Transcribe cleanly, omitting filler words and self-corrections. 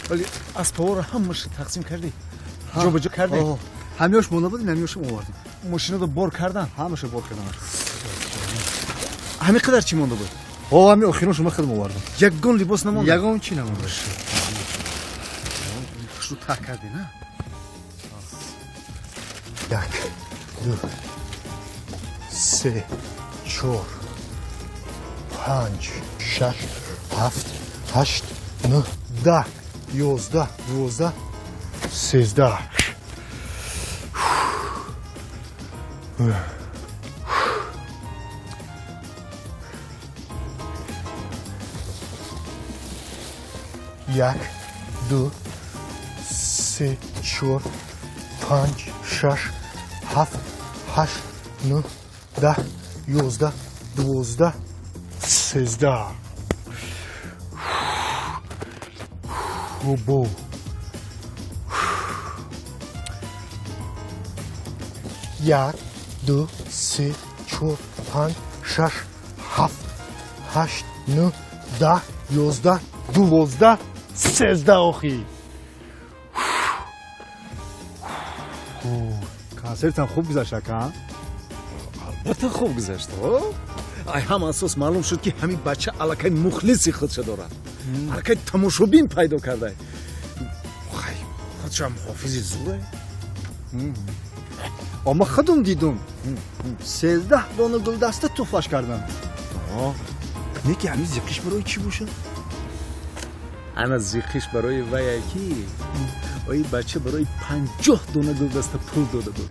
Вале аспаҳоро ҳамаша тақсим кардӣ, ҷобаҷо кардӣ? Ҳамиёш монда буд, ҳамиёшам овардем. Мошинаро бор кардан? Ҳамаша бор кардам. Ҳамин қадар чӣ монда буд? О, ҳами охирон шума худам овардам. Ягон либос намонда? Ягон чӣ намонда. Хушрӯ таҳ кардӣ, на? Як, ду, се, чор, панҷ, шаш, ҳафт, ҳашт, нӯҳ, 10, 11, 12, 13. Як, ду, се, чор, панҷ, шаш, ҳафт, ҳашт, нӯҳ, 10, 11, 12, 13. Бо як, ду, се, чор, панҷ, шаш, ҳафт, ҳашт, нӯҳ, 10, 11, 12, 13. Охи, консертам хуб гузашт, ака? Албатта, хуб гузашт. Ай ҳама асос маълум шуд, ки ҳамин бача аллакай мухлиси худша дорад, аллакай тамошобин пайдо карда. Хай, худшам ҳофизи зуре. Ама худум дидум, 13 дона гулдаста туҳфаш кардам. Не ки ҳамин зиқиш барои чӣ бошад? Ана, зиқиш барои вая, ки ои бача барои 50 дона гулдаста пул дода буд.